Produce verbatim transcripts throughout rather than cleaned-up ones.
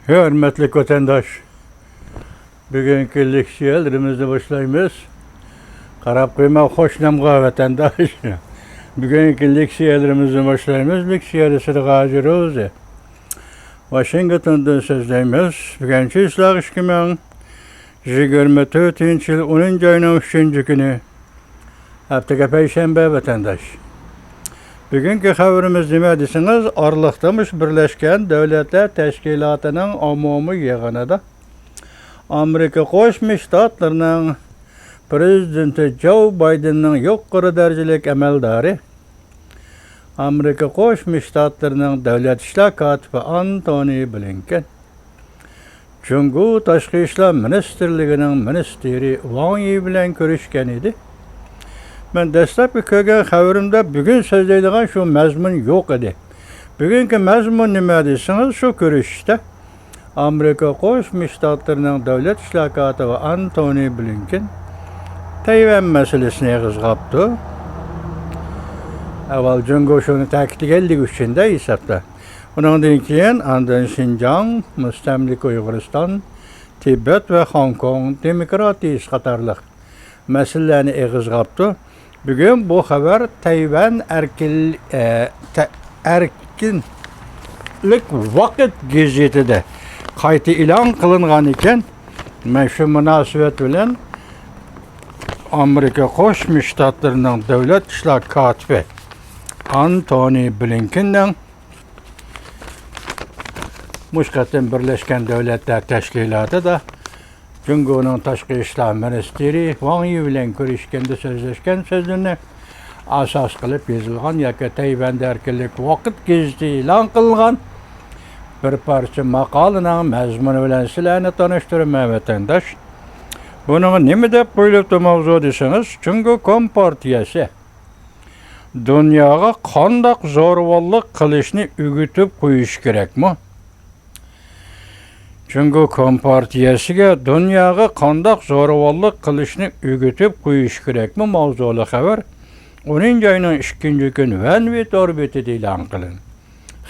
ھۆرمەتلىك ۋەتەنداش، بۈگۈنكى لېكسىيەلىرىمىزنى باشلايمىز. قاراپ قويما قوشنامغا ۋەتەنداش. بۈگۈنكى لېكسىيەلىرىمىزنى باشلايمىز. لېكسىيەدە سىرغاجى روزى. ۋاشىنگتوندىن سۆزلەيمىز. بۈگۈن چىسلاغ ئىككى مىڭ يىگىرمە تۆتىنچى يىل ئونىنچى ئاينىڭ ئۈچىنچى كۈنى. ھەپتىگە پەيشەنبە ۋەتەنداش. بۈگۈنكى خەۋىرىمىز نېمە دېسىڭىز، ئارىلىقتا مۇشۇ بىرلەشكەن دۆلەتلەر تەشكىلاتىنىڭ ئومۇمىي يىغىنىدا ئامېرىكا قوشما شتاتلىرىنىڭ پرېزىدېنتى جو بايدېننىڭ يۇقىرى دەرىجىلىك ئەمەلدارى، ئامېرىكا قوشما شتاتلىرىنىڭ دۆلەت ئىشلار كاتىپى ئانتونى بلىنكېن، جۇڭگو تاشقى ئىشلار مىنىستىرلىكىنىڭ مىنىستىرى ۋاڭ يى بىلەن كۆرۈشكەن ئىدى. مەن دەسلەپكى كۆرگەن خەۋىرىمدە بۈگۈن سۆزلەيدىغان شۇ مەزمۇن يوق ئىدى. بۈگۈنكى مەزمۇن نېمە دېسىڭىز، شۇ كۆرۈشۈشتە ئامېرىكا قوشما شتاتلىرىنىڭ دۆلەت ئىشلار كاتىپى ئانتونى بلىنكېن تەيۋەن مەسىلىسىنى ئېغىزغا ئاپتۇ. ئاۋۋال جۇڭگو شۇنى تەكىتلىگەنلىكى ئۈچۈن-دە ھېسابتا. ئۇنىڭدىن كېيىن ئاندىن شىنجاڭ، مۇستەملىكە ئۇيغۇرىستان، تىبەت ۋە خوڭكوڭ دېموكراتىيىسى قاتارلىق مەسىلىلەرنى ئېغىزغا ئاپتۇ. بۈگۈن بۇ خەۋەر تەيۋەن ئەركىن-، ئە، تە-، ئەركىنلىك ۋاقىت گېزىتىدە قايتا ئېلان قىلىنغان ئىكەن. مەن شۇ مۇناسىۋەت بىلەن ئامېرىكا قوشما شتاتلىرىنىڭ دۆلەت ئىشلار كاتىپى ئانتونى بلىنكېننىڭ مۇشۇ قېتىم بىرلەشكەن دۆلەتلەر تەشكىلاتىدا جۇڭگونىڭ تاشقى ئىشلار مىنىستىرى ۋاڭ يى بىلەن كۆرۈشكەندە سۆزلەشكەن سۆزلىرىنى ئاساس قىلىپ يېزىلغان ياكى تەيۋەندە ئەركىنلىك ۋاقىت گېزىتى ئېلان قىلغان بىر پارچە ماقالىنىڭ مەزمۇنى بىلەن سىلەرنى تونۇشتۇرىمەن، ۋەتەنداش. بۇنىڭغا نېمە دەپ قويۇلۇپتۇ ماۋزۇ دېسىڭىز، جۇڭگو كومپارتىيەسى دۇنياغا قانداق زورىۋاللىق قىلىشنى ئۆگىتىپ قويۇش كېرەكمۇ؟ جۇڭگو كومپارتىيەسىگە دۇنياغا قانداق زورىۋاللىق قىلىشنى ئۆگىتىپ قويۇش كېرەكمۇ؟ ماۋزۇلۇق خەۋەر ئونىنچى ئاينىڭ ئىككىنچى كۈنى ۋەن ۋى تور بېتىدە ئېلان قىلىندى.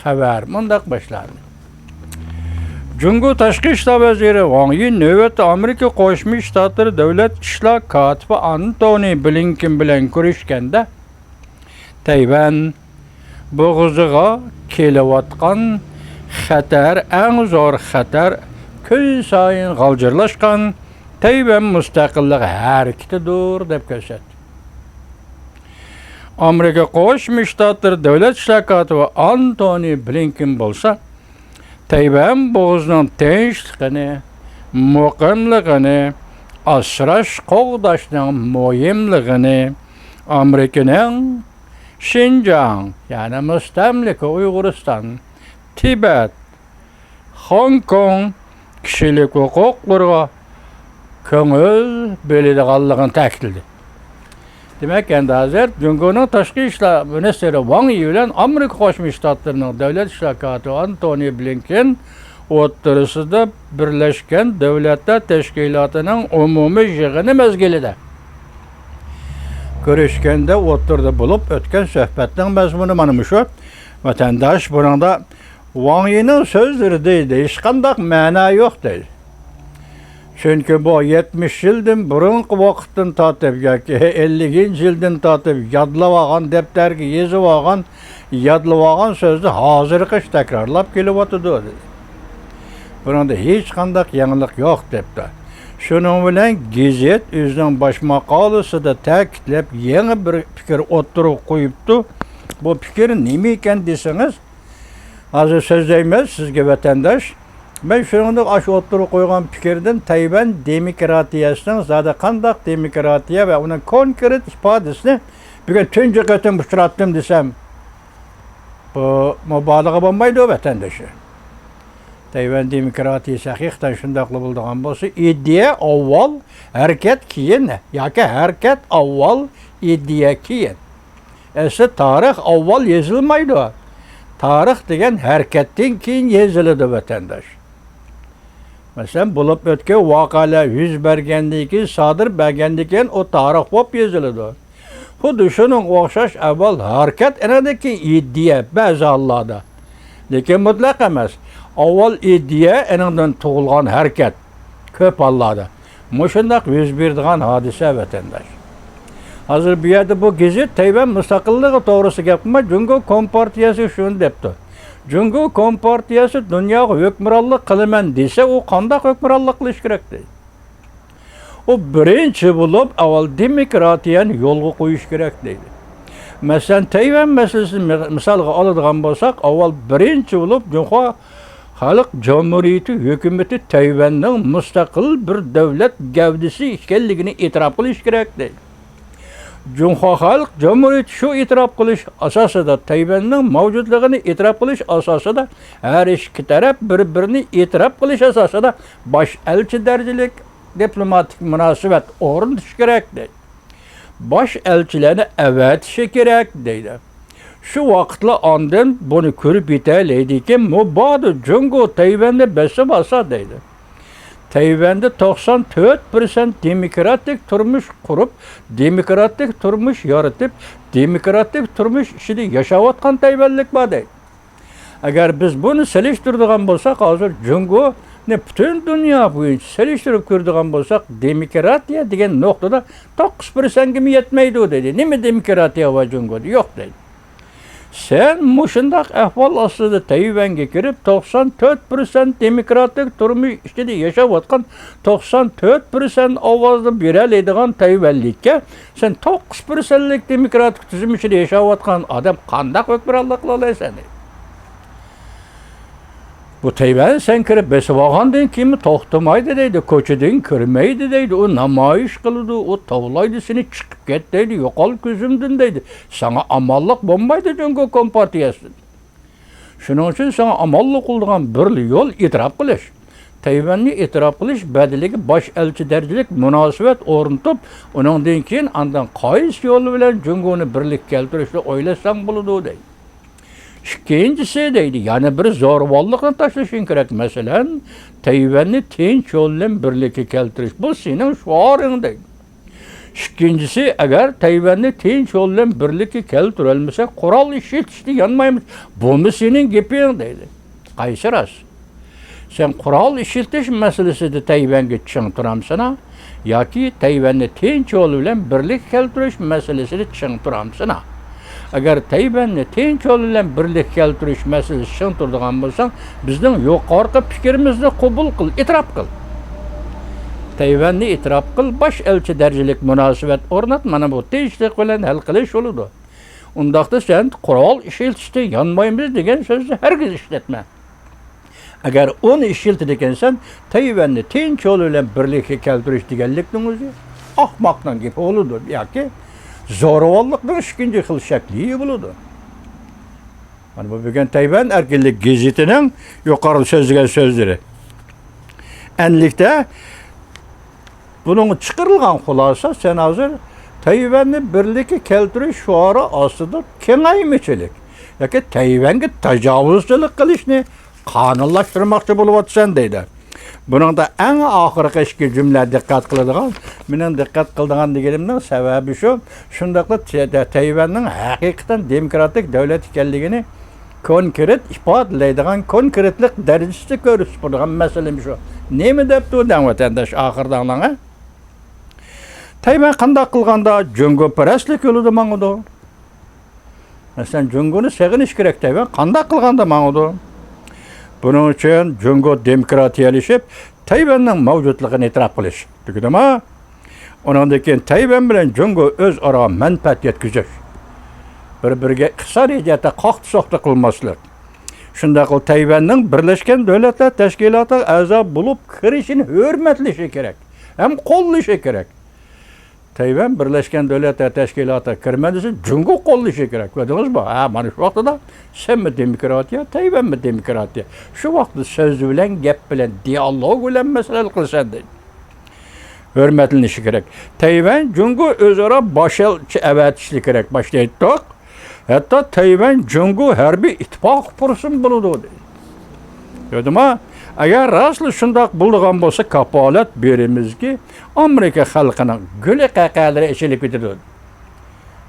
خەۋەر مۇنداق باشلاندى. جۇڭگو تاشقى ئىشلار ۋەزىرى ۋاڭ يى نۆۋەتتە ئامېرىكا قوشما شتاتلىرى دۆلەت ئىشلار كاتىپى ئانتونى بلىنكېن بىلەن كۆرۈشكەندە، تەيۋەن بوغۇزىغا كېلىۋاتقان خەتەر، ئەڭ زور خەتەر، كۈنسايىن غالجىرلاشقان تەيۋەن مۇستەقىللىق ھەرىكىتىدۇر، دەپ كۆرسەتتى. ئامېرىكا قوشما شتاتلىرى دۆلەت ئىشلار كاتىپى ئانتونى بلىنكېن بولسا، تەيۋەن بوغۇزىنىڭ تىنچلىقىنى، مۇقىملىقىنى ئاسراش، قوغداشنىڭ مۇھىملىقىنى، ئامېرىكىنىڭ شىنجاڭ، يەنى مۇستەملىكە ئۇيغۇرىستان، تىبەت، خوڭكوڭ كىشىلىك ھوقۇقلىرىغا كۆڭۈل بۆلىدىغانلىقىنى تەكىتلىدى. دېمەك، ئەمدى ھازىر جۇڭگونىڭ تاشقى ئىشلار مىنىستىرى ۋاڭ يى بىلەن ئامېرىكا قوشما شتاتلىرىنىڭ دۆلەت ئىشلار كاتىپى ئانتونى بلىنكېن ئوتتۇرىسىدا بىرلەشكەن دۆلەتلەر تەشكىلاتىنىڭ ئومۇمىي يىغىنى مەزگىلىدە كۆرۈشكەندە ئوتتۇرىدا بولۇپ ئۆتكەن سۆھبەتنىڭ مەزمۇنى مانا مۇشۇ. ۋەتەنداش بۇنىڭدا ۋاڭ يىنىڭ سۆزلىرى دەيدۇ، ھېچقانداق مەنا يوق دەيدۇ. چۈنكى بۇ يەتمىش يىلدىن بۇرۇنقى ۋاقىتتىن تارتىپ ياكى ئەللىكىنچى يىلدىن تارتىپ يادلاۋالغان، دەپتەرگە يېزىۋالغان، يادلىۋالغان سۆزنى ھازىرغىچە تەكرارلاپ كېلىۋاتىدۇ دېدى. بۇنىڭدا ھېچقانداق يېڭىلىق يوق دەپتۇ. شۇنىڭ بىلەن گېزىت ئۆزىنىڭ باش ماقالىسىدا تەكىتلەپ يېڭى بىر پىكىر ئوتتۇرىغا قويۇپتۇ. بۇ پىكىر نېمە ئىكەن دېسىڭىز، ھازىر سۆزلەيمەن سىزگە، ۋەتەنداش. مەن شۇنىڭدىن ئاشۇ ئوتتۇرىغا قويغان پىكىردىن تەيۋەن دېموكراتىيەسىنىڭ زادى قانداق دېموكراتىيە ۋە ئۇنىڭ كونكرېت ئىپادىسىنى بۈگۈن تۇنجى قېتىم ئۇچراتتىم دېسەم، بۇ مۇبالىغە بولمايدۇ، ۋەتەندىشى. تەيۋەن دېموكراتىيىسى ھەقىقەتەن شۇنداقلا بولىدىغان بولسا، ئىدىيە ئاۋۋال، ھەرىكەت كېيىن ياكى ھەرىكەت ئاۋۋال، ئىدىيە كېيىن. ئەسلى تارىخ ئاۋۋال يېزىلمايدۇ. تارىخ دېگەن ھەرىكەتتىن كېيىن يېزىلىدۇ، ۋەتەنداش. مەسىلەن، بولۇپ ئۆتكەن ۋەقەلەر يۈز بەرگەندىن كېيىن، سادىر بەرگەندىن كېيىن ئۇ تارىخ بولۇپ يېزىلىدۇ. خۇددى شۇنىڭغا ئوخشاش، ئاۋۋال ھەرىكەت، ئېنىڭدىن كېيىن ئىدىيە بەزى ھاللاردا. لېكىن مۇتلەق ئەمەس. ئاۋۋال ئىدىيە، ئېنىڭدىن تۇغۇلغان ھەرىكەت. كۆپ ھاللاردا مۇشۇنداق يۈز بېرىدىغان ھادىسە، ۋەتەنداش. ھازىر بۇ يەردە بۇ گېزىت تەيۋەن مۇستەقىللىقى توغرىسىدا گەپ قىلماي، جۇڭگو كومپارتىيەسى شۇنى دەپتۇ. جۇڭگو كومپارتىيەسى دۇنياغا ھۆكۈمرانلىق قىلىمەن دېسە، ئۇ قانداق ھۆكۈمرانلىق قىلىش كېرەك دەيدۇ. ئۇ بىرىنچى بولۇپ ئاۋۋال دېموكراتىيەنى يولغا قويۇش كېرەك دەيدۇ. مەسىلەن، تەيۋەن مەسىلىسىنى مىسالغا ئالىدىغان بولساق، ئاۋۋال بىرىنچى بولۇپ جۇڭخۇا خەلق جۇمھۇرىيىتى ھۆكۈمىتى تەيۋەننىڭ مۇستەقىل بىر دۆلەت گەۋدىسى ئىكەنلىكىنى ئېتىراپ قىلىش كېرەك دەيدۇ. جۇڭخۇا خەلق جۇمھۇرىيىتى شۇ ئېتىراپ قىلىش ئاساسىدا، تەيۋەننىڭ مەۋجۇتلۇقىنى ئېتىراپ قىلىش ئاساسىدا، ھەر ئىككى تەرەپ بىر-بىرىنى ئېتىراپ قىلىش ئاساسىدا باش ئەلچى دەرىجىلىك دىپلوماتىك مۇناسىۋەت ئورنىتىش كېرەك دەيدۇ. باش ئەلچىلەرنى ئەۋەتىشى كېرەك دەيدۇ. شۇ ۋاقىتلا ئاندىن بۇنى كۆرۈپ يېتەلەيدىكى، مۇبادا جۇڭگو تەيۋەننى بېسىۋالسا دەيدۇ. تەيۋەندە توقسان تۆت پىرسەنت دېموكراتىك تۇرمۇش قۇرۇپ، دېموكراتىك تۇرمۇش يارىتىپ، دېموكراتىك تۇرمۇش ئىچىدە ياشاۋاتقان تەيۋەنلىك بار دەيدۇ. ئەگەر بىز بۇنى سېلىشتۇرىدىغان بولساق، ھازىر جۇڭگونى پۈتۈن دۇنيا بويىچە سېلىشتۇرۇپ كۆرىدىغان بولساق، دېموكراتىيە دېگەن نۇقتىدا توققۇز پىرسەنتكىمۇ يەتمەيدۇ دەيدۇ. نېمە دېموكراتىيە بار جۇڭگودا؟ يوق دەيدۇ. سەن مۇشۇنداق ئەھۋال ئاستىدا تەيۋەنگە كىرىپ، توقسان تۆت پىرسەنت دېموكراتىك تۇرمۇش ئىچىدە ياشاۋاتقان، توقسان تۆت پىرسەنت ئاۋازنى بېرەلەيدىغان تەيۋەنلىككە سەن توققۇز پىرسەنتلىك دېموكراتىك تۈزۈم ئىچىدە ياشاۋاتقان ئادەم قانداق ھۆكۈمرانلىق قىلالايسەن؟ بۇ تەيۋەن سەن كىرىپ بېسىۋالغاندىن كېيىنمۇ توختىمايدۇ دەيدۇ، كوچىدىن كىرمەيدۇ دەيدۇ، ئۇ نامايىش قىلىدۇ، ئۇ توۋلايدۇ سېنى، چىقىپ كەت دەيدۇ، يوقال كۆزۈمدىن دەيدۇ. ساڭا ئامانلىق بولمايدۇ جۇڭگو كومپارتىيەسىدىن. شۇنىڭ ئۈچۈن ساڭا ئامانلىق بولىدىغان بىرلا يول ئېتىراپ قىلىش. تەيۋەننى ئېتىراپ قىلىش بەدىلىگە باش ئەلچى دەرىجىلىك مۇناسىۋەت ئورنىتىپ، ئۇنىڭدىن كېيىن ئاندىن قايسى يول بىلەن جۇڭگونى بىرلىككە كەلتۈرۈشنى ئويلاشساڭ بولىدۇ دەيدۇ. ئىككىنچىسى دەيدۇ، يەنە بىر زورىۋاللىقنى تاشلىشىڭ كېرەك. مەسىلەن، تەيۋەننى تىنچ يول بىلەن بىرلىككە كەلتۈرۈش. بۇ سېنىڭ شوئارىڭ دەيدۇ. ئىككىنچىسى، ئەگەر تەيۋەننى تىنچ يول بىلەن بىرلىككە كەلتۈرەلمىسەك، قورال ئىشلىتىشنى يانمايمىز. بۇمۇ سېنىڭ گېپىڭ دەيدۇ. قايسى راست؟ سەن قورال ئىشلىتىش مەسىلىسىدە تەيۋەنگە چىڭ تۇرامسىنا؟ ياكى تەيۋەننى تىنچ يول بىلەن بىرلىككە كەلتۈرۈش مەسىلىسىدە چىڭ تۇرامسىنا؟ ئەگەر تەيۋەننى تىنچ يول بىلەن بىرلىككە كەلتۈرۈش مەسىلىسىدە چىڭ تۇرىدىغان بولساڭ، بىزنىڭ يۇقىرىقى پىكرىمىزنى قوبۇل قىل، ئېتىراپ قىل. تەيۋەننى ئېتىراپ قىل، باش ئەلچى دەرىجىلىك مۇناسىۋەت ئورنات، مانا بۇ تىنچلىق بىلەن ھەل قىلىش يولىدۇر. ئۇنداقتا سەن قورال ئىشلىتىشتىن يانمايمىز دېگەن سۆزنى ھەرگىز ئىشلەتمە. ئەگەر ئۇنى ئىشلىتىدىكەنسەن، تەيۋەننى تىنچ يول بىلەن بىرلىككە كەلتۈرۈش دېگەنلىكنىڭ ئۆزى ئاخماقنىڭ گېپى بولىدۇ ياكى زورىۋاللىقنىڭ ئىككىنچى خىل شەكلى بولىدۇ. مانا بۇ بۈگۈن تەيۋەن ئەركىنلىك گېزىتىنىڭ يۇقىرىدا سۆزلىگەن سۆزلىرى. ئەنلىكتە بۇنىڭ چىقىرىلغان خۇلاسە، سەن ھازىر تەيۋەننى بىرلىككە كەلتۈرۈش شوئارى ئاستىدا كېڭەيمىچىلىك ياكى تەيۋەنگە تاجاۋۇزچىلىق قىلىشنى قانۇنلاشتۇرماقچى بولۇۋاتىسەن دەيدۇ. بۇنىڭدا ئەڭ ئاخىرقى ئىككى جۈملە دىققەت قىلىدىغان، مېنىڭ دىققەت قىلىدىغان دېگىنىمنىڭ سەۋەبى شۇ، شۇنداقلا تە-، تە-، تەيۋەننىڭ ھەقىقەتەن دېموكراتىك دۆلەت ئىكەنلىكىنى كونكرېت ئىپادىلەيدىغان، كونكرېتلىق دەرىجىسىدە كۆرسىتىپ بېرىدىغان مەسىلىمۇ شۇ. نېمە دەپتۇ دەڭ ۋەتەنداش ئاخىرىدا ئاڭلاڭ، ھە؟ تەيۋەن قانداق قىلغاندا جۇڭگوپەرەسلىك يولىدا ماڭىدۇ؟ مەسىلەن، جۇڭگونى سېغىنىش كېرەك تەيۋەن قانداق قىلغاندا ماڭىدۇ؟ بۇنىڭ ئۈچۈن جۇڭگو دېموكراتىيەلىشىپ، تەيۋەننىڭ مەۋجۇتلۇقىنى ئېتىراپ قىلىش. تۈگىدىما؟ ئۇنىڭدىن كېيىن تەيۋەن بىلەن جۇڭگو ئۆزئارا مەنپەئەت يەتكۈزۈش. بىر-بىرىگە ئىقتىسادىي جەھەتتە قاقتى-سوقتى قىلماسلىق. شۇنداقلا تەيۋەننىڭ بىرلەشكەن دۆلەتلەر تەشكىلاتىغا ئەزا بولۇپ كىرىشىنى ھۆرمەتلىشى كېرەك ھەم قوللىشى كېرەك. تەيۋەن بىرلەشكەن دۆلەتلەر تەشكىلاتىغا كىرىمەن دېسە، جۇڭگو قوللىشى كېرەك. كۆردىڭىزمۇ؟ ھە، مانا شۇ ۋاقتىدا سەنمۇ دېموكراتىيە، تەيۋەنمۇ دېموكراتىيە. شۇ ۋاقىتتا سۆز بىلەن، گەپ بىلەن، دىئالوگ بىلەن مەسىلە ھەل قىلىسەن دەيدۇ. ھۆرمەتلىنىشى كېرەك. تەيۋەن، جۇڭگو ئۆزئارا باش ئەلچى ئەۋەتىشلىكى كېرەك. باشتا ئېيتتۇق. ھەتتا تەيۋەن، جۇڭگو ھەربىي ئىتتىپاق قۇرسىمۇ بولىدۇ دەيدۇ. كۆردۈڭمۇ؟ ئەگەر راستلا شۇنداق بولىدىغان بولسا، كاپالەت بېرىمىزكى، ئامېرىكا خەلقىنىڭ گۈلى قەقەلىرى ئېچىلىپ كېتىدۇ.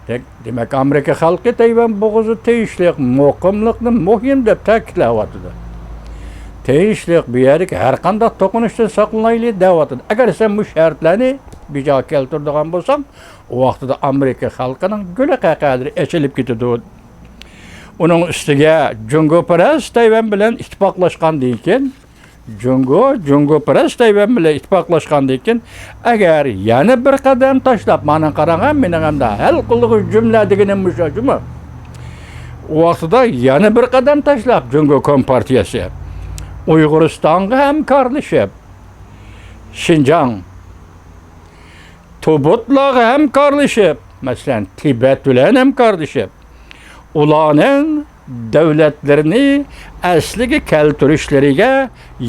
دەك-، دېمەك، ئامېرىكا خەلقى تەيۋەن بوغۇزىدا تىنچلىق، مۇقىملىقنى مۇھىم دەپ تەكىتلەۋاتىدۇ. تىنچلىق، بۇ يەردىكى ھەر قانداق توقۇنۇشتىن ساقلىنايلى دەۋاتىدۇ. ئەگەر سەن مۇشۇ شەرتلەرنى بىجا كەلتۈرىدىغان بولساڭ، ئۇ ۋاقتىدا ئامېرىكا خەلقىنىڭ گۈلى قەقەلىرى ئېچىلىپ كېتىدۇ. ئۇنىڭ ئۈستىگە جۇڭگوپەرەس تەيۋەن بىلەن ئىتتىپاقلاشقاندىن كېيىن، جۇڭگو، جۇڭگوپەرەس تەيۋەن بىلەن ئىتتىپاقلاشقاندىن كېيىن، ئەگەر يەنە بىر قەدەم تاشلاپ، مانا قاراڭ، مېنىڭ ئەمدى ھەل قىلغۇچ جۈملە دېگىنىم مۇشۇ، جۇمۇ. ئۇ ۋاقتىدا يەنە بىر قەدەم تاشلاپ، جۇڭگو كومپارتىيەسى ئۇيغۇرىستانغا ھەمكارلىشىپ، شىنجاڭ، تۇبۇتلارغا ھەمكارلىشىپ، مەسىلەن، تىبەت بىلەن ھەمكارلىشىپ، ئۇلارنىڭ دۆلەتلىرىنى ئەسلىگە كەلتۈرۈشلىرىگە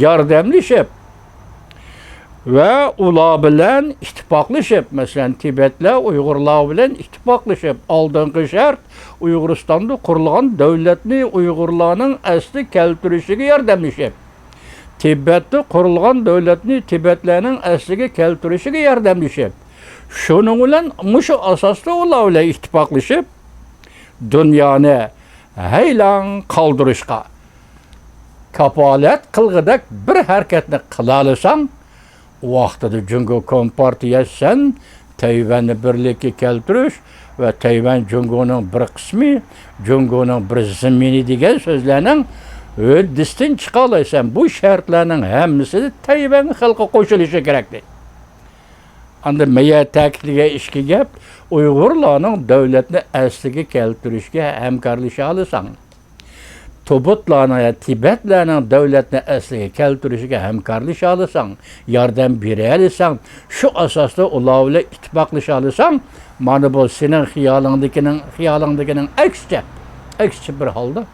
ياردەملىشىپ ۋە ئۇلار بىلەن ئىتتىپاقلىشىپ، مەسىلەن، تىبەتلەر ئۇيغۇرلار بىلەن ئىتتىپاقلىشىپ، ئالدىنقى شەرت ئۇيغۇرىستاندا قۇرۇلغان دۆلەتنى ئۇيغۇرلارنىڭ ئەسلىگە كەلتۈرۈشىگە ياردەملىشىپ، تىبەتتە قۇرۇلغان دۆلەتنى تىبەتلەرنىڭ ئەسلىگە كەلتۈرۈشىگە ياردەملىشىپ، شۇنىڭ بىلەن مۇشۇ ئاساستا ئۇلار بىلەن ئىتتىپاقلىشىپ، دۇنيانى ھەيران قالدۇرۇشقا كاپالەت قىلغۇدەك بىر ھەرىكەتنى قىلالىساڭ، ۋاقتىدا جۇڭگو كومپارتىيەسى سەن تەيۋەننى بىرلىككە كەلتۈرۈش ۋە تەيۋەن جۇڭگونىڭ بىر قىسمى، جۇڭگونىڭ بىر زېمىنى دېگەن سۆزلەرنىڭ ھۆددىسىدىن چىقالايسەن. بۇ شەرتلەرنىڭ ھەممىسى تەيۋەن خەلقى قوشۇلۇشى كېرەك. ئاندىن مەيەر تەكىتلىگەن ئىككى گەپ، ئۇيغۇرلارنىڭ دۆلەتنى ئەسلىگە كەلتۈرۈشكە ھەمكارلىشالىساڭ، تۇبۇتلارنىڭ يا تىبەتلەرنىڭ دۆلەتنى ئەسلىگە كەلتۈرۈشىگە ھەمكارلىشالىساڭ، ياردەم بېرەلىسەڭ، شۇ ئاساستا ئۇلار بىلەن ئىتتىپاقلىشالىساڭ، مانا بۇ سېنىڭ خىيالىڭدىكىنىڭ، خىيالىڭدىكىنىڭ ئەكسىچە، ئەكسىچە بىر ھالدا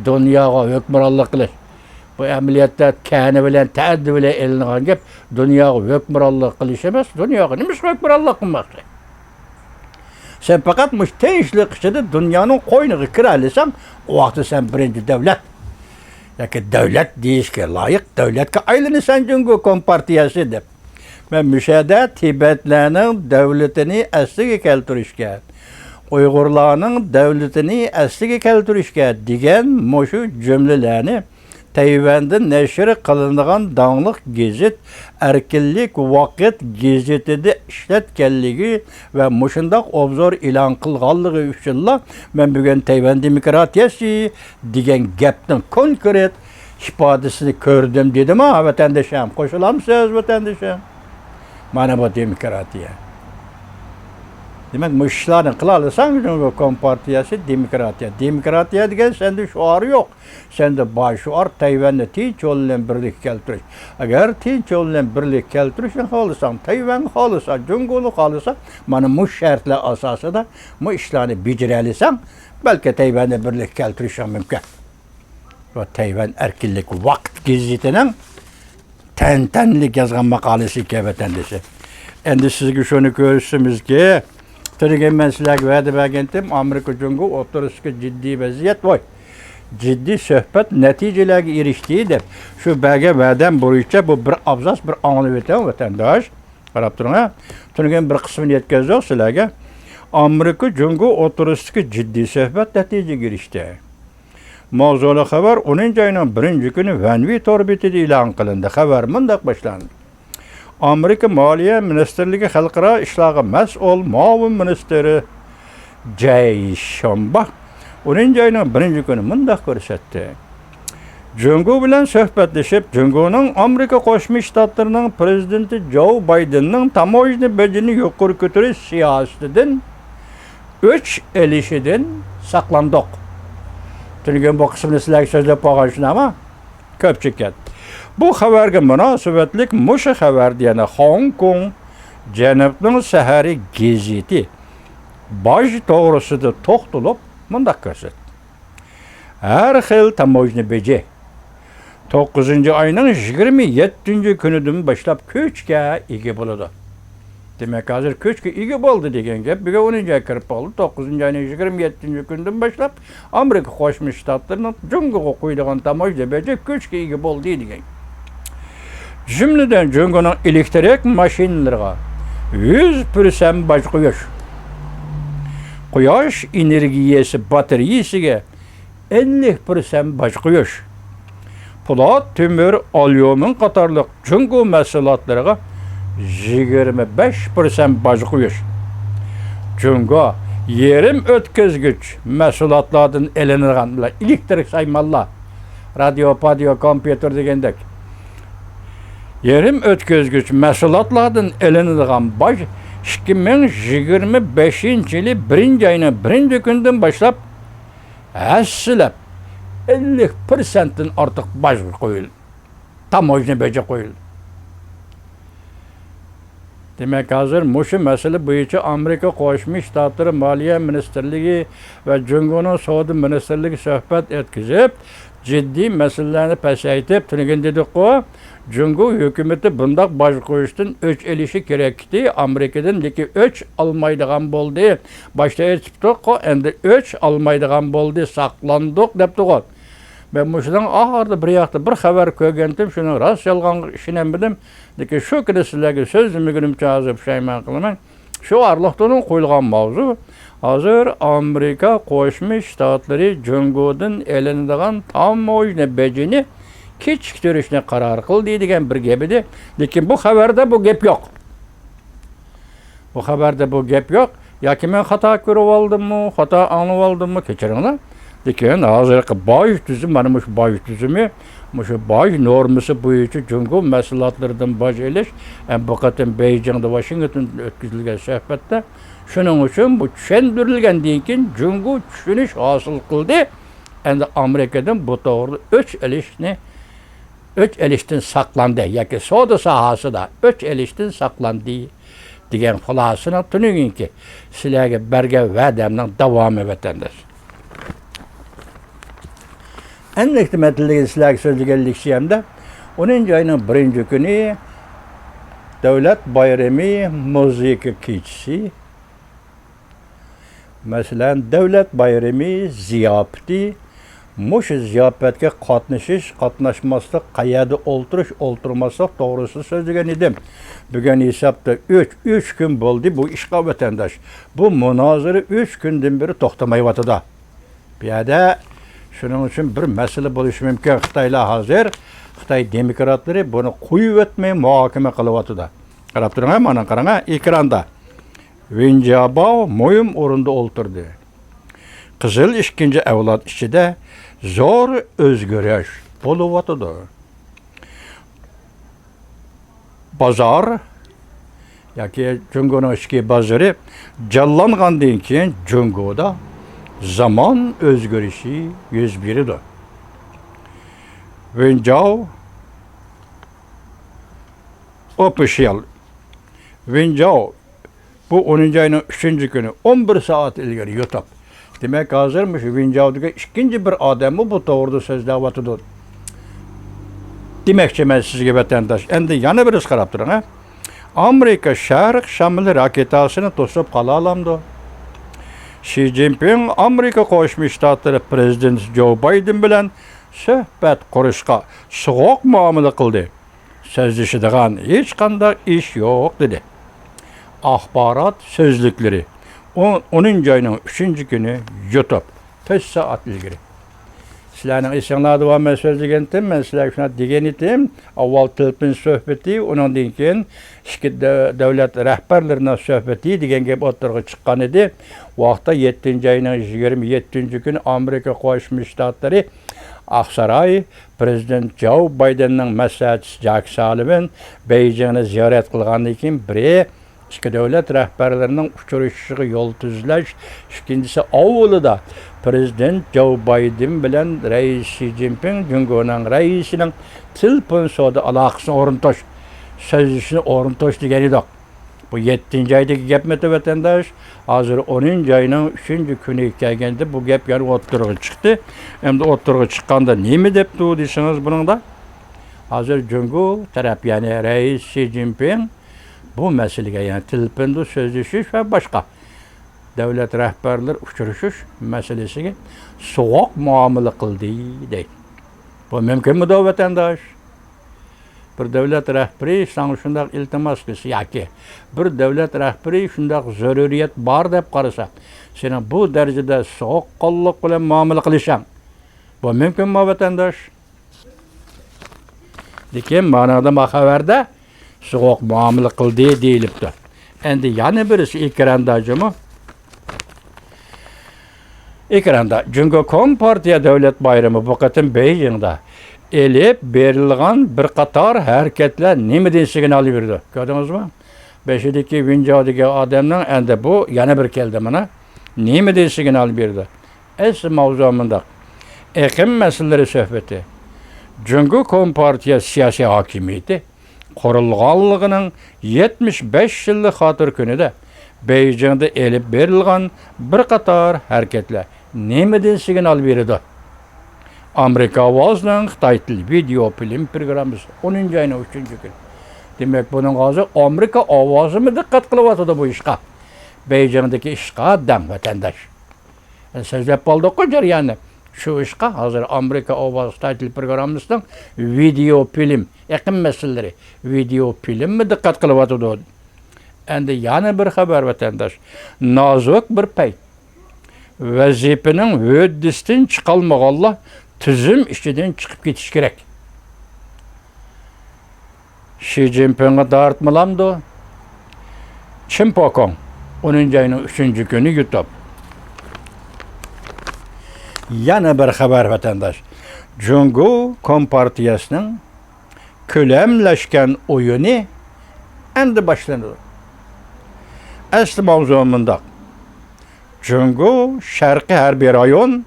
دۇنياغا ھۆكۈمرانلىق قىلىش. بۇ ئەمەلىيەتتە كەنە بىلەن تەئەددى بىلەن ئېلىنغان گەپ، دۇنياغا ھۆكۈمرانلىق قىلىش ئەمەس، دۇنياغا نېمىشقا ھۆكۈمرانلىق قىلماقچى؟ سەن پەقەت مۇشۇ تىنچلىق ئىچىدە دۇنيانىڭ قوينىغا كىرەلىسەڭ، ئۇ ۋاقىتتا سەن بىرىنچى دۆلەت ياكى دۆلەت دېيىشكە لايىق دۆلەتكە ئايلىنىسەن، جۇڭگو كومپارتىيەسى دەپ. مەن مۇشۇ يەردە تىبەتلەرنىڭ دۆلىتىنى ئەسلىگە كەلتۈرۈشكە، ئۇيغۇرلارنىڭ دۆلىتىنى ئەسلىگە كەلتۈرۈشكە دېگەن مۇشۇ جۈملىلەرنى تەيۋەندە نەشر قىلىنىدىغان داڭلىق گېزىت ئەركىنلىك ۋاقىت گېزىتىدە ئىشلەتكەنلىكى ۋە مۇشۇنداق ئوبزور ئېلان قىلغانلىقى ئۈچۈنلا مەن بۈگۈن تەيۋەن دېموكراتىيەسى دېگەن گەپنىڭ كونكرېت ئىپادىسىنى كۆردۈم دېدىما، ۋەتەندىشىم؟ قوشۇلامسىز، ۋەتەندىشىم؟ مانا بۇ دېموكراتىيە. دېمەك، مۇشۇ ئىشلارنى قىلالىساڭ، جۇڭگو كومپارتىيەسى دېموكراتىيە. دېموكراتىيە دېگەن سەندە شوئار يوق. سەندە بار شوئار تەيۋەننى تىنچ يول بىلەن بىرلىككە كەلتۈرۈش. ئەگەر تىنچ يول بىلەن بىرلىككە كەلتۈرۈشنى خالىساڭ، تەيۋەن خالىسا، جۇڭگونى خالىسا، مانا مۇشۇ شەرتلەر ئاساسىدا بۇ ئىشلارنى بېجىرەلىسەڭ، بەلكى تەيۋەننى بىرلىككە كەلتۈرۈشۈڭ مۇمكىن. بۇ تەيۋەن ئەركىنلىك ۋاقىت گېزىتىنىڭ تەنتەنىلىك يازغان ماقالىسى ئىكەن، ۋەتەندىشى. ئەمدى سىزگە شۇنى كۆرسىتىمىزكى، تۈنۈگۈن مەن سىلەرگە ۋەدە بەرگەنتىم، ئامېرىكا جۇڭگو ئوتتۇرىسىدىكى جىددىي ۋەزىيەت، ۋاي، جىددىي سۆھبەت نەتىجىلەرگە ئېرىشتى دەپ. شۇ بەرگەن ۋەدەم بويىچە بۇ بىر ئابزاس بىر ئاڭلىۋېتىڭ، ۋەتەنداش. قاراپ تۇرۇڭ، ھە. تۈنۈگۈن بىر قىسمىنى يەتكۈزدۇق سىلەرگە. ئامېرىكا جۇڭگو ئوتتۇرىسىدىكى جىددىي سۆھبەت نەتىجىگە ئېرىشتى. ماۋزۇلۇق خەۋەر ئونىنچى ئاينىڭ بىرىنچى كۈنى ۋەنۋى تور بېتىدە ئېلان قىلىندى. خەۋەر مۇنداق باشلاندى. ئامېرىكا مالىيە مىنىستىرلىكى خەلقئارا ئىشلارغا مەسئۇل مۇئاۋىن مىنىستىرى جەي شامبا ئونىنچى ئاينىڭ بىرىنچى كۈنى مۇنداق كۆرسەتتى. جۇڭگو بىلەن سۆھبەتلىشىپ، جۇڭگونىڭ ئامېرىكا قوشما شتاتلىرىنىڭ پىرېزىدېنتى جو بايدېننىڭ تاموژنا بېجىنى يۇقىرى كۆتۈرۈش سىياسىتىدىن ئۆچ ئېلىشىدىن ساقلاندۇق. تۈنۈگۈن بۇ قىسمىنى سىلەرگە سۆزلەپ بولغان شۇنداقمۇ؟ كۆپچىكەت. بۇ خەۋەرگە مۇناسىۋەتلىك مۇشۇ خەۋەردە يەنە خوڭكوڭ جەنۇبنىڭ سەھىرى گېزىتى باج توغرىسىدا توختىلىپ مۇنداق كۆرسەتتى. ھەر خىل تاموژنا بېجى توققۇزىنچى ئاينىڭ يىگىرمە يەتتىنچى كۈنىدىن باشلاپ كۈچكە ئىگە بولىدۇ. دېمەك، ھازىر كۈچكە ئىگە بولدى دېگەن گەپ، بۈگۈن ئونىنچى ئاي كىرىپ قالدى. توققۇزىنچى ئاينىڭ يىگىرمە يەتتىنچى كۈنىدىن باشلاپ ئامېرىكا قوشما شتاتلىرىنىڭ جۇڭگوغا قويىدىغان تاموژنا بېجى كۈچكە ئىگە بولدى دېگەن. جۈملىدىن جۇڭگونىڭ ئېلېكتىرىك ماشىنىلىرىغا، يۈز پىرسەنت باج قويۇش، قۇياش ئېنېرگىيەسى باتارېيىسىگە ئەللىك پىرسەنت باج قويۇش، پولات، تۆمۈر، ئاليۇمىن قاتارلىق جۇڭگو مەھسۇلاتلىرىغا يىگىرمە بەش پىرسەنت باج قويۇش، جۇڭگو يېرىم ئۆتكۈزگۈچ مەھسۇلاتلاردىن ئېلىنىدىغان، ئېلېكتىرىك سايمانلار، رادىيو، پادىيو، كومپيۇتېر دېگەندەك، يېرىم ئۆتكۈزگۈچ مەھسۇلاتلاردىن ئېلىنىدىغان باج ئىككى مىڭ يىگىرمە بەشىنچى يىلى بىرىنچى ئاينىڭ بىرىنچى كۈنىدىن باشلاپ ھەسسىلەپ ئەللىك پىرسەنتتىن ئارتۇق باج قويۇلدى. تاموژنا بېجى قويۇلدى. دېمەك، ھازىر مۇشۇ مەسىلە بويىچە ئامېرىكا قوشما شتاتلىرى مالىيە مىنىستىرلىكى ۋە جۇڭگونىڭ سودا مىنىستىرلىكى سۆھبەت ئۆتكۈزۈپ، جىددىي مەسىلىلەرنى پەسەيتىپ، تۈنۈگۈن دېدۇققۇ، جۇڭگو ھۆكۈمىتى بۇنداق باج قويۇشتىن ئۆچ ئېلىشى كېرەكتى ئامېرىكىدىن، لېكىن ئۆچ ئالمايدىغان بولدى. باشتا ئېيتىپتۇققۇ، ئەمدى ئۆچ ئالمايدىغان بولدى، ساقلاندۇق دەپتىغۇ. مەن مۇشۇنىڭ ئاخىرىدا بىر ياقتا بىر خەۋەر كۆرگەنتىم، شۇنىڭ راست يالغانغا ئىشىنەلمىدىم. لېكىن شۇ كۈنى سىلەرگە سۆزلىمىگىنىمچە ھازىر پۇشايمان قىلىمەن. شۇ ئارىلىقتىن قويۇلغان ماۋزۇ، ھازىر ئامېرىكا قوشما شتاتلىرى جۇڭگودىن ئېلىنىدىغان تاموژنا بېجىنى كېچىكتۈرۈشنى قارار قىلدى دېگەن بىر گەپ ئىدى. لېكىن بۇ خەۋەردە بۇ گەپ يوق. بۇ خەۋەردە بۇ گەپ يوق. ياكى مەن خاتا كۆرۈۋالدىممۇ، خاتا ئاڭلىۋالدىممۇ، كەچۈرۈڭلار. لېكىن ھازىرقى باج تۈزۈمى، مانا مۇشۇ باج تۈزۈمى، مۇشۇ باج نورمىسى بويىچە جۇڭگو مەھسۇلاتلىرىدىن باج ئېلىش، ھەم بۇ قېتىم بېيجىڭدا، ۋاشىنگتوندا ئۆتكۈزۈلگەن سۆھبەتتە، شۇنىڭ ئۈچۈن بۇ چۈشەندۈرۈلگەندىن كېيىن جۇڭگو چۈشىنىش ھاسىل قىلدى. ئەمدى ئامېرىكىدىن بۇ توغرىدا ئۆچ ئېلىشنى، ئۆچ ئېلىشتىن ساقلاندى ياكى سودا ساھەسىدە ئۆچ ئېلىشتىن ساقلاندى. دېگەن خۇلاسىنىڭ تۈنۈگۈنكى سىلەرگە بەرگەن ۋەدەمنىڭ داۋامى، ۋەتەنداش. ئەمدى مەن تىللىگەن، سىلەرگە سۆزلىگەنلىكچە، ئەمدى ئونىنچى ئاينىڭ بىرىنچى كۈنى دۆلەت بايرىمى، مۇزىكا كېچىسى. مەسىلەن، دۆلەت بايرىمى زىياپىتى، مۇشۇ زىياپەتكە قاتنىشىش، قاتناشماسلىق، قەيەردە ئولتۇرۇش، ئولتۇرماسلىق توغرىسىدا سۆزلىگەن ئىدىم. بۈگۈن ھېسابتا ئۈچ، ئۈچ كۈن بولدى بۇ ئىشقا، ۋەتەنداش. بۇ مۇنازىرە ئۈچ كۈندىن بېرى توختىمايۋاتىدۇ. بۇ يەردە شۇنىڭ ئۈچۈن بىر مەسىلە بولۇشى مۇمكىن. خىتايلار ھازىر، خىتاي دېموكراتلىرى بۇنى قويۇۋەتمەي مۇھاكىمە قىلىۋاتىدۇ. قاراپ تۇرۇڭ، مانا قاراڭ، ئېكراندا. ۋېن جياباۋ مۇھىم ئورۇندا ئولتۇردى. قىزىل ئىككىنچى ئەۋلاد ئىچىدە زور ئۆزگىرىش بولۇۋاتىدۇ. بازار ياكى جۇڭگونىڭ ئىچكى بازىرى جانلانغاندىن كېيىن جۇڭگودا زامان ئۆزگىرىشى يۈز بېرىدۇ. ۋېن جاۋ ئوفىشىيال. ۋېن جاۋ بۇ ئونىنچى ئاينىڭ ئۈچىنچى كۈنى، ئون بىر سائەت ئىلگىرى يۇتۇپ. دېمەك، ھازىر مۇشۇ ۋېن جاۋ دېگەن ئىككىنچى بىر ئادەممۇ بۇ توغرىدا سۆزلەۋاتىدۇ. دېمەكچىمەن سىزگە، ۋەتەنداش. ئەمدى يەنە بىرسى قاراپ تۇرۇڭ، ھە. ئامېرىكا شەرق شامىلى راكېتاسىنى توسۇپ قالالامدۇ؟ شى جىنپىڭ ئامېرىكا قوشما شتاتلىرى پىرېزىدېنتى جو بايدېن بىلەن سۆھبەت قۇرۇشقا سوغۇق مۇئامىلە قىلدى. سۆزلىشىدىغان ھېچقانداق ئىش يوق، دېدى. ئاخبارات سۆزلۈكلىرى، ئون، ئونىنچى ئاينىڭ ئۈچىنچى كۈنى يۇتۇپ، تۆت سائەت ئىلگىرى. سىلەرنىڭ ئېسىڭلاردا بار، مەن سۆزلىگەنتىم، مەن سىلەرگە شۇنداق دېگەنىدىم. ئاۋۋال تىلپۇن سۆھبىتى، ئۇنىڭدىن كېيىن ئىككى دە-، دۆلەت رەھبەرلىرىنىڭ سۆھبىتى دېگەن گەپ ئوتتۇرىغا چىققان ئىدى. ۋاقىتتا يەتتىنچى ئاينىڭ يىگىرمە يەتتىنچى كۈنى ئامېرىكا قوشما شتاتلىرى ئاقساراي، پىرېزىدېنت جو بايدېننىڭ مەسلىھەتچىسى جاك سالىۋېن بېيجىڭنى زىيارەت قىلغاندىن كېيىن، بىرى ئىككى دۆلەت رەھبەرلىرىنىڭ ئۇچرىشىشىغا يول تۈزلەش، ئىككىنچىسى ئاۋۋىلىدا پىرېزىدېنت جو بايدېن بىلەن رەئىس شى جىنپىڭ جۇڭگونىڭ رەئىسىنىڭ تېلېفون سودا ئالاقىسىنى ئورنىتىش، سۆزلىشىشنى ئورنىتىش دېگەن ئىدۇق. بۇ يەتتىنچى ئايدىكى گەپمىتى، ۋەتەنداش؟ ھازىر ئونىنچى ئاينىڭ ئۈچىنچى كۈنىگە كەلگەندە بۇ گەپ يەنە ئوتتۇرىغا چىقتى. ئەمدى ئوتتۇرىغا چىققاندا نېمە دەپتۇ دېسىڭىز بۇنىڭدا؟ ھازىر جۇڭگو تەرەپ، يەنى رەئىس شى جىنپىڭ بۇ مەسىلىگە، يەنى تېلېفوندا سۆزلىشىش ۋە باشقا دۆلەت رەھبەرلىرى ئۇچرىشىش مەسىلىسىگە سوغۇق مۇئامىلە قىلدى دەيدۇ. بۇ مۇمكىنمىدۇ، ۋەتەنداش؟ بىر دۆلەت رەھبىرى ساڭا شۇنداق ئىلتىماس قىلسا ياكى بىر دۆلەت رەھبىرى شۇنداق زۆرۈرىيەت بار دەپ قارىسا، سېنىڭ بۇ دەرىجىدە سوغۇققانلىق بىلەن مۇئامىلە قىلىشىڭ، بۇ مۇمكىنمۇ، ۋەتەنداش؟ لېكىن مانىڭدا ما خەۋەردە سوغۇق مۇئامىلە قىلدى دېيىلىپتۇ. ئەندى يەنە بىرسى ئېكراندا جۇمۇ. ئېكراندا جۇڭگو كومپارتىيە دۆلەت بايرىمى بۇ قېتىم بېيجىڭدا ئېلىپ بېرىلغان بىر قاتار ھەرىكەتلەر نېمىدىن سىگنال بېرىدۇ؟ كۆردىڭىزمۇ؟ بېشىدىكى ۋېنجاۋ دېگەن ئادەمنىڭ ئەندى بۇ يەنە بىر كەلدى مانا. نېمىدىن سىگنال بېرىدۇ؟ ئەسلى ماۋزۇ مۇنداق. ئېقىم مەسىلىلىرى سۆھبىتى. جۇڭگو كومپارتىيە سىياسىي ھاكىمىيىتى قۇرۇلغانلىقىنىڭ يەتمىش بەش يىللىق خاتىرە كۈنىدە بېيجىڭدا ئېلىپ بېرىلغان بىر قاتار ھەرىكەتلەر نېمىدىن سىگنال بېرىدۇ؟ ئامېرىكا ئاۋازىنىڭ خىتاي تىل ۋىدېئو فىلىم پروگراممىسى ئونىنچى ئاينىڭ ئۈچىنچى كۈنى. دېمەك، بۇنىڭغا ھازىر ئامېرىكا ئاۋازىمۇ دىققەت قىلىۋاتىدۇ بۇ ئىشقا. بېيجىڭدىكى ئىشقا دەڭ ۋەتەنداش. سۆزلەپ قالدۇققۇ جەرياننى. شۇ ئىشقا ھازىر ئامېرىكا ئاۋازى خىتاي تىل پروگراممىسىنىڭ ۋىدېئو فىلىم، ئېقىم مەسىلىلىرى، ۋىدېئو فىلىممۇ دىققەت قىلىۋاتىدۇ. ئەندى يەنە بىر خەۋەر، ۋەتەنداش. نازۇك بىر پەيت. ۋەزىپىنىڭ ھۆددىسىدىن چىقالمىغانلار تۈزۈم ئىچىدىن چىقىپ كېتىش كېرەك. شى جىنپىڭغا دارتمىلامدۇ؟ چىن پوكوڭ، ئونىنچى ئاينىڭ ئۈچىنچى كۈنى يۇتۇپ. يەنە بىر خەۋەر، ۋەتەنداش. جۇڭگو كومپارتىيەسىنىڭ كۆلەملەشكەن ئويۇنى ئەمدى باشلىنىدۇ. ئەسلى ماۋزۇ مۇنداق. جۇڭگو شەرقىي ھەربىي رايون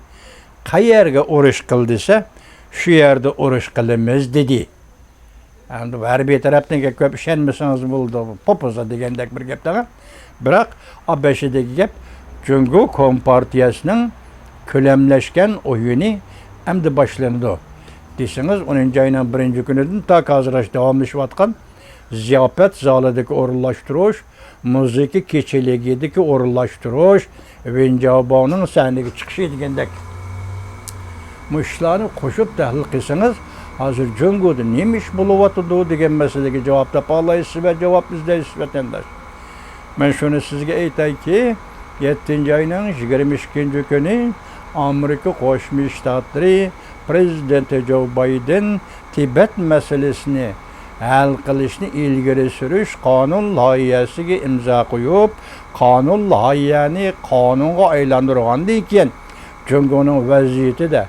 قەيەرگە ئۇرۇش قىل دېسە، شۇ يەردە ئۇرۇش قىلىمىز دېدى. ئەمدى ھەربىي تەرەپنىڭ گەپ كۆپ ئىشەنمىسىڭىز بولىدۇ، پوپوزا دېگەندەك بىر گەپ دەڭە. بىراق، ئا بېشىدىكى گەپ، جۇڭگو كومپارتىيەسىنىڭ كۆلەملەشكەن ئويۇنى ئەمدى باشلىنىدۇ دېسىڭىز، ئونىنچى ئاينىڭ بىرىنچى كۈنىدىن تاكى ھازىرغىچە داۋاملىشىۋاتقان زىياپەت زالىدىكى ئورۇنلاشتۇرۇش، مۇزىكا كېچىلىكىدىكى ئورۇنلاشتۇرۇش، ۋېن جياۋباۋنىڭ سەھنىگە چىقىشى دېگەندەك. مۇشۇلارنى قوشۇپ تەھلىل قىلسىڭىز، ھازىر جۇڭگودا نېمە ئىش بولۇۋاتىدۇ دېگەن مەسىلىگە جاۋاب تاپالايسىز ۋە جاۋاب ئىزدەيسىز، ۋەتەنداش. مەن شۇنى سىزگە ئېيتايكى، يەتتىنچى ئاينىڭ يىگىرمە ئىككىنچى كۈنى ئامېرىكا قوشما شتاتلىرى پرېزىدېنتى جو بايدېن تىبەت مەسىلىسىنى ھەل قىلىشنى ئىلگىرى سۈرۈش قانۇن لايىھەسىگە ئىمزا قويۇپ، قانۇن لايىھەنى قانۇنغا ئايلاندۇرغاندىن كېيىن، جۇڭگونىڭ ۋەزىيىتىدە،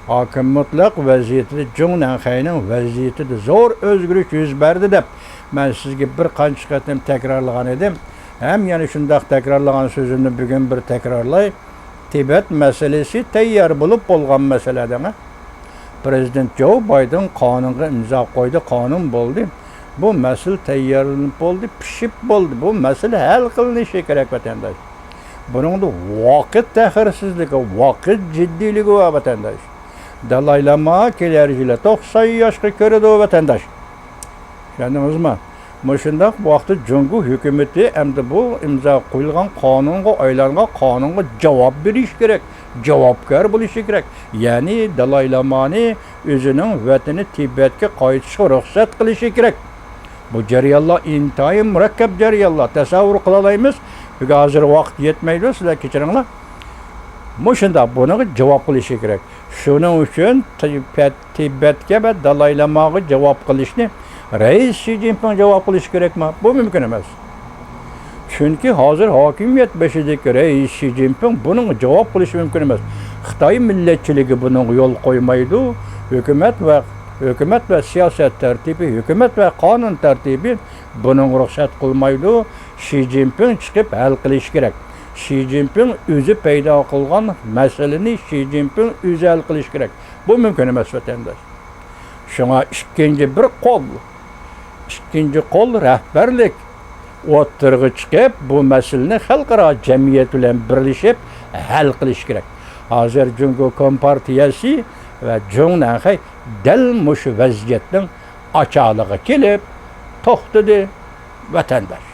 ھاكىم مۇتلەق ۋەزىيىتىدە، جۇڭ نەنخەينىڭ ۋەزىيىتىدە زور ئۆزگىرىش يۈز بەردى دەپ، مەن سىزگە بىر قانچە قېتىم تەكرارلىغان ئىدىم. ھەم يەنە شۇنداق تەكرارلىغان سۆزۈمنى بۈگۈن بىر تەكرارلاي. تىبەت مەسىلىسى تەييار بولۇپ بولغان مەسىلە دەڭە. پرېزىدېنت جو بايدېن قانۇنغا ئىمزا قويدى، قانۇن بولدى. بۇ مەسىلە تەييارلىنىپ بولدى، پىشىپ بولدى. بۇ مەسىلە ھەل قىلىنىشى كېرەك، ۋەتەنداش. بۇنىڭدا ۋاقىت تەخىرسىزلىكى، ۋاقىت جىددىيلىكى بار، ۋەتەنداش. دالاي لاما كېلەر يىلى توقسان ياشقا كىرىدۇ، ۋەتەنداش. چۈشەندىڭىزمۇ؟ مۇشۇنداق ۋاقىتتا جۇڭگو ھۆكۈمىتى ئەمدى بۇ ئىمزا قويۇلغان قانۇنغا ئايلانغان قانۇنغا جاۋاب بېرىشى كېرەك، جاۋابكار بولۇشى كېرەك. يەنى دالاي لامانى ئۆزىنىڭ ۋەتىنى تىبەتكە قايتىشقا رۇخسەت قىلىشى كېرەك. بۇ جەريانلار ئىنتايىن مۇرەككەپ جەريانلار، تەسەۋۋۇر قىلالايمىز. چۈنكى ھازىر ۋاقىت يەتمەيدۇ، سىلەر كېچىرىڭلار. مۇشۇنداق بۇنىڭغا جاۋاب قىلىشى كېرەك. شۇنىڭ ئۈچۈن تىبەت، تىبەتكە ۋە دالاي لاماغا جاۋاب قىلىشنى رەئىس شى جىنپىڭ جاۋاب قىلىشى كېرەكما؟ بۇ مۇمكىن ئەمەس. چۈنكى ھازىر ھاكىمىيەت بېشىدىكى رەئىس شى جىنپىڭ بۇنىڭغا جاۋاب قىلىشى مۇمكىن ئەمەس. خىتاي مىللەتچىلىكى بۇنىڭغا يول قويمايدۇ. ھۆكۈمەت ۋە، ھۆكۈمەت ۋە سىياسەت تەرتىپى، ھۆكۈمەت ۋە قانۇن تەرتىپى بۇنىڭغا رۇخسەت قىلمايدۇ. شى جىنپىڭ چىقىپ ھەل قىلىشى كېرەك. شى جىنپىڭ ئۆزى پەيدا قىلغان مەسىلىنى شى جىنپىڭ ئۆزى ھەل قىلىشى كېرەك. بۇ مۇمكىن ئەمەس، ۋەتەنداش. شۇڭا ئىككىنچى بىر قول، ئىككىنچى قول رەھبەرلىك ئوتتۇرىغا چىقىپ، بۇ مەسىلىنى خەلقئارا جەمئىيەت بىلەن بىرلىشىپ ھەل قىلىشى كېرەك. ھازىر جۇڭگو كومپارتىيەسى ۋە جۇڭ نەنخەي دەل مۇشۇ ۋەزىيەتنىڭ ئاچالىقى كېلىپ توختىدى، ۋەتەنداش.